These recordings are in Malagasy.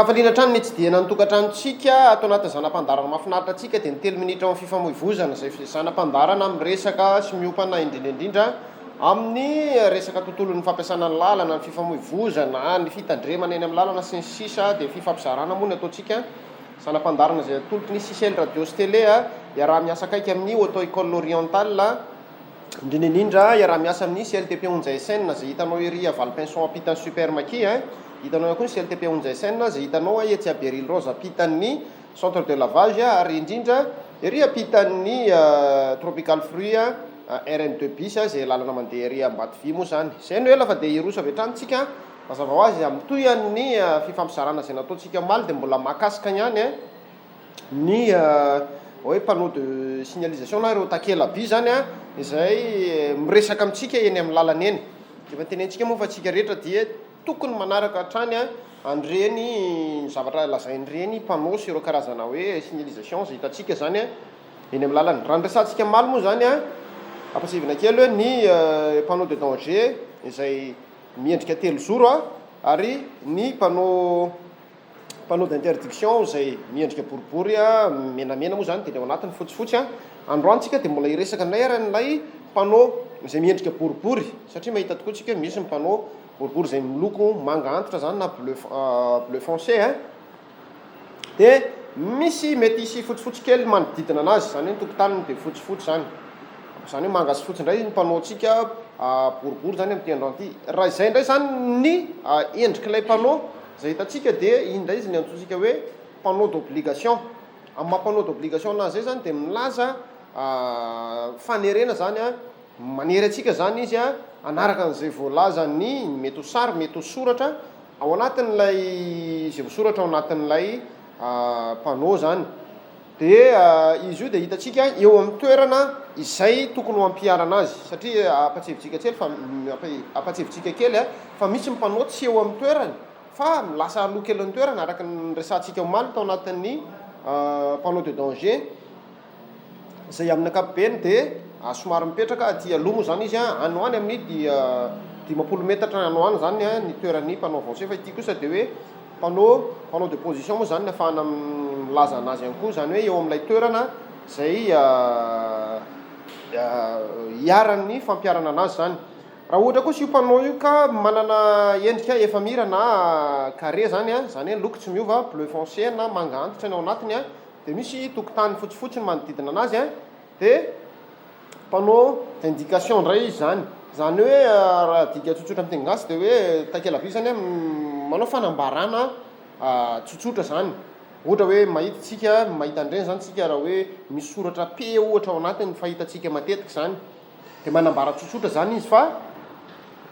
Ankafaliana hatrany ny hitsidihana ny tokantranontsika ato anatin'ny zana-pandaharana mahafinaritra antsika dia ny telo minitra ao amin'ny fifamoivoizana izay zana-pandaharana miresaka sy miompana indrindra indrindra amin'ny resaka tontolon'ny fampiasana ny lalana, ny fifamoivoizana, ny fitandremana eny amin'ny lalana sy ny sisa dia fifampizarana moa ny ataontsika zana-pandaharana izay atolotry ny Sicel Radio sy Télé iaraha-miasa akaiky amin'ny Auto École Orientale Indrindra indrindra iaraha-miasa amin'ny CLTP Onja SN izay hitanao ery à Valpinson ampitan'ny Super Maki a. Hitanao ihany koa ny CLTP Onja SN izay hitanao etsy à Beryl Rose ampitan'ny Centre de lavage ary indrindra ery ampitan'ny Tropical Fruit RN2 bis izay lalana mandeha ery Ambatovy moa izany. Izay no ela fa dia hiroso avy hatrany tsika. Mazava ho azy mitohy an'ny fifampizarana izay nataontsika omaly dia mbola mahakasika ihany. ny hoe panneau de signalisation na ireo takela-by zany a, izay miresaka amintsika eny amin'ny lalana eny. Efa notenentsika moa fa tsika rehetra dia tokony manaraka hatrany an'ireny zavatra lazain'ireny panneau sy ireo karazana hoe signalisation izay hitantsika zany eny amin'ny lalana. Raha ny resahantsika omaly moa zany a, ampatsiahivina kely hoe ny panneau de danger izay miendrika telozoro ary ny panneau Panneau d'interdiction izay miendrika boribory menamena moa izany dia ny ao anatiny fotsifotsy. Androany tsika dia mbola hiresaka indray ary an'ilay panneau izay miendrika boribory satria mahita tokoa tsika hoe misy ny panneau boribory izay miloko manga antitra izany na bleu bleu foncé. Dia misy mety hisy fotsifotsy kely manodidina anazy, izany hoe ny tokotaniny dia fotsifotsy izany. Izany hoe manga sy fotsy indray ny panneau-ntsika boribory izany amin'ity androany ity. Raha izay indray izany ny endrik'ilay panneau Izay hitantsika dia iny indray izy ny antsointsika hoe panneau d'obligation. Amin'ny maha panneau d'obligation anazy izay izany dia milaza fanerena izany, manery antsika izany izy hanaraka an'izay voalazan'ny, mety ho sary, mety ho soratra ao anatin'ilay, izay voasoratra ao anatin'ilay panneau izany. Dia izy io dia hitantsika eo amin'ny toerana izay tokony ho ampiharana azy, satria ampatsiahivintsika kely fa ampatsiahivintsika kely fa misy ny mpanao tsy eo amin'ny toerany fa lasa aloha kelin'ny toerana araka ny niresahantsika omaly tao anatin'ny panneau de danger izay amin'ny ankapobeny dia somary mipetraka aty aloha moa izany izy any ho any amin'ny 50 metatra any ho any izany ny toeran'ny panneau avancé fa ity kosa dia hoe Panneau, panneau de position moa izany ny ahafahana milaza anazy ihany koa, izany hoe eo amin'ilay toerana izay iharan'ny fampiharana anazy izany. Raha ohatra kosa io panneau io ka manana endrika efamira na carré izany, izany hoe loko tsy miova, bleu foncé na manga antitra ny ao anatiny, dia misy tokotany fotsifotsy ny manodidina anazy, dia Panneau d'indication indray izy izany. Izany hoe raha adika tsotsotra amin'ny teny gasy dia hoe takela-by izany manao fanambarana tsotsotra izany. Ohatra hoe mahita isika, mahita an'ireny izany isika raha hoe misy soratra P ohatra ao anatiny fahitantsika matetika izany. Dia manambara tsotsotra izany izy fa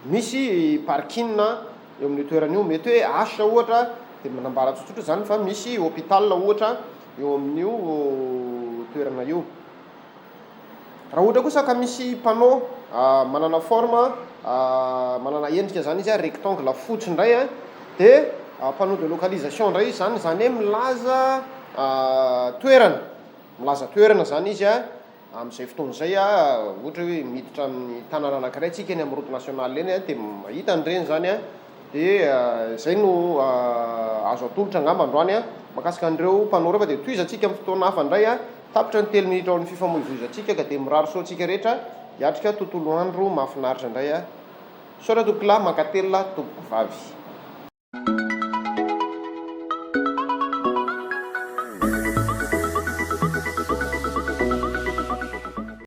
misy parking eo amin'io toerana io. Mety hoe H ohatra dia manambara tsotsotra izany fa misy hôpital ohatra eo amin'io toerana io. Raha ohatra kosa ka misy panneau manana forme, manana endrika zany izy rectangle fotsy indray dia panneau de localisation indray izy zany, izany hoe milaza toerana, milaza toerana zany izy amin'izay fotoana izay, ohatra hoe miditra amin'ny tanàna anankiray tsika eny amin'ny route nationale eny dia mahita an'ireny zany Dia izay no azo atolotra angamba androany mahakasika an'ireo panneau ireo fa dia tohizantsika amin'ny fotoana hafa indray. Tapitra ny telo minitra ao amin'ny fifamoivoizantsika ka dia mirary soa antsika rehetra hiatrika tontolo andro mahafinaritra indray. Misaotra tompokolahy, mankatelina tompokovavy.